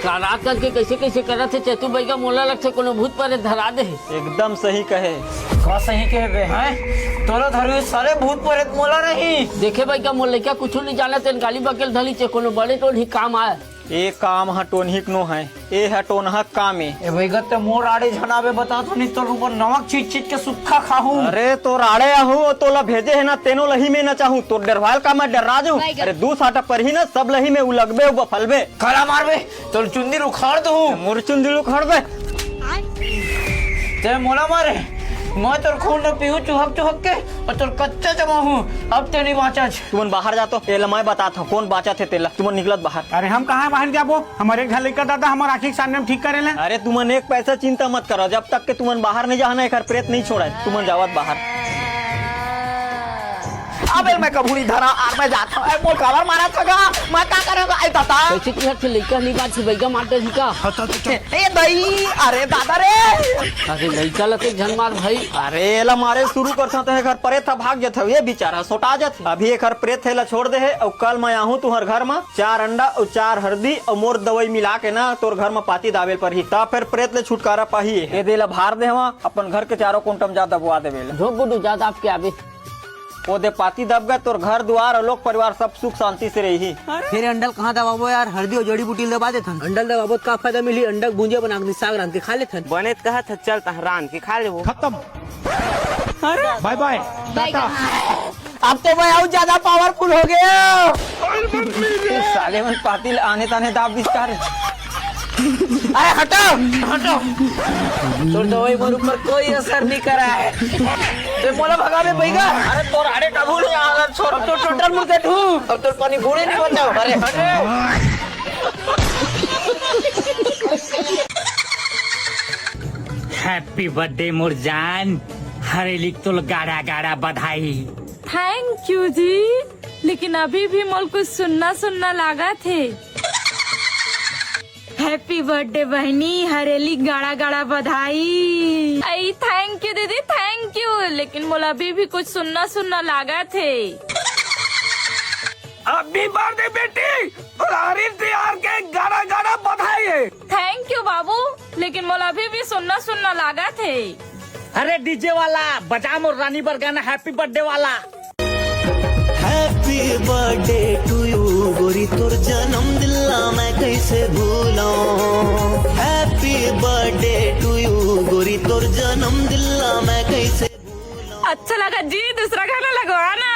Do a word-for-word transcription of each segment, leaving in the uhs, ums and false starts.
का रात करके कैसे कैसे करत हे चेतू बइगा, मोला लगथे कोनो भूत परेत धरा दे हे। एकदम सही कहे। का सही कहे बे, हैं? तोला धरवे साले भूत परेत मोला नहीं। देखे बइगा, मोर लइका कुछु नहीं जानत, तेन गाली बकेल धली चे कोनो बड़े टोन ही काम आय। ए काम ह टोनही के नो है, ए ह टोनहा के काम ए। ए बइगा, ते मोर आड़े झन आबे बता तो, नहीं तोर ऊपर नमक छीट छीट के सुक्खा खाहूं। अरे तोर आड़े आहूं, तोला भेजे हे ना, तेनो लही में ना चाहूं। तोर डरवाल का मैं डर्रा जाहूं। बइगा। अरे दू साटा परही ना, सब लही में उलगबे, उबफलबे। काला मारबे, तोर चुंदी उखाड़ दूहूं। मोर चुंदी उखाड़ दे। ते मोला मारे, मैं तोर खून ल पीहूं चुहक चुहक के, अउ तोर कच्चा चबाहूं, अब ते नहीं बांचस। तुमन बाहर जा तो, एला मैं बतात हंव, कोन बांचत हे तेला। तुमन निकलत बाहर। अरे हम कहां बाहर जाबो? हमर एक झन लइका दादा हमर आंखी के सामने में ठीक करे ले। अरे तुमन एक पैसा चिंता मत करो, जब तक के तुमन बाहर नहीं जाहू ना, एकर प्रेत नहीं छोड़य। तुमन जावत बाहर। अबे मैं कभू नहीं धरा, अउ मैं जात हंव। ए, मोर काबर मारत हस गा? मैं का करेंव गा? ए दादा। कैसे की हर लइका नहीं बात से बइगा मार डरही का? ए दई, अरे दादा रे। अरे लइका ल तो झन मार भाई। अरे एला मारे शुरू करथंव त एकर प्रेत ह भाग जाथे, ए बिचारा सोटा जाथे। अभी एकर प्रेत ह एला छोड़ दे हे, अउ कल मैं आहूं तुंहर घर म, चार अंडा अउ चार हरदी अउ मोर दवई मिला के ना तोर घर म पाती दाबे ल परही, त फेर प्रेत ले छुटकारा पाही। ए दे एला भार दे हवं, अपन घर के चारों कोंटा म जा दबवा देबे एला। झोंक गुड्डू, जा दाब के आबे। ओ दे पाती दब गे, तोर घर दुवार अउ लोग परिवार सब सुख शांति से रही। फेर अंडा ल कहां दबाबो यार, हरदी अउ जड़ी बूटी ल दबा देथन। अंडा ल दबाबो त का फायदा मिलही, अंडा के भुंजिया बना के साग रांध के खा लेथन। बने त कहत हस, चल तहां रांध के खा लेबो। खत्म। अरे बाय बाय, टाटा। अब तो मैं अउ ज्यादा पावरफुल हो गेंव। साले मन पाती ल आने ताने दाब दिस का रे। अरे हटो, हटो। तोर दवई मोर ऊपर कोई असर नहीं करे हे। ते मोला भगाबे बइगा। अरे तोर आड़े कभू नहीं आवां, छोड़। अब तो टोटल मुड़ के ठू। अब तोर पानी बूड़े नहीं बचाओ। अरे हट रे। Happy birthday मोर जान, हरेली के तोला गाड़ा गाड़ा बधाई। Thank you जी, लेकिन अभी भी मोला कुछ सुन्ना सुन्ना लागत हे। Happy birthday बहिनी, हरेली गाड़ा गाड़ा बधाई। अई thank you दीदी, thank you, लेकिन मोला अभी भी कुछ सुन्ना सुन्ना लागत हे। Happy birthday बेटी, तोला हरेली तिहार के गाड़ा गाड़ा बधाई हे। Thank you बाबू, लेकिन मोला अभी भी सुन्ना सुन्ना लागत हे। अरे DJ वाला, बजा मोर रानी बर गाना Happy birthday वाला। Happy birthday to you गोरी, तोर जन्मदिन ला मैं कैसे भूलंव। Happy birthday to you गोरी, तोर जन्मदिन ला मैं कैसे अच्छा लगा जी, दूसरा गाना लगवा ना।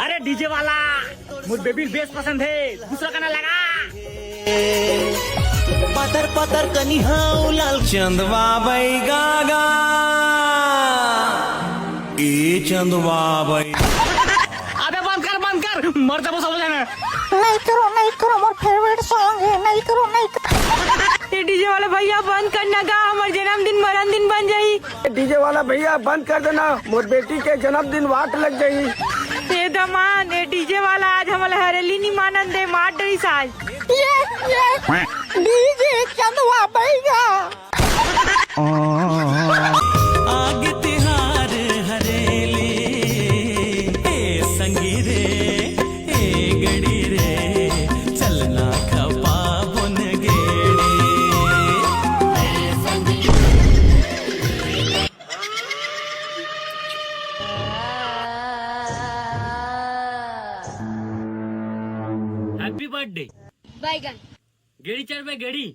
अरे DJ वाला, मोर बेबी ल बेस पसंद हे, दूसरा गाना लगा। पतर पतर कनिहा लाल चंदवा बइगा गा, ए चंदवा बइगा। अबे बंद कर, बंद कर, मर जाबो सब झन। नहीं करो, नहीं करो, मोर favourite song हे, नहीं करो, नहीं करो। ए DJ वाला भइया बंद कर ना गा, हमर जन्मदिन मरण दिन बन जाही। DJ वाला भइया बंद कर देना, मोर बेटी के जन्मदिन वाट लग जाही। ए दमांद, ए DJ वाला आज हमला हरेली नी मानन दे, मार डरिस आज। ये, ये, DJ चंदवा बइगा। आगे तिहार हरेली, ए संगी रे, ए गड़ी रे, चलना खपा बुन गेड़ी। Happy birthday। बैगन। गेड़ी चढ़बे गेड़ी।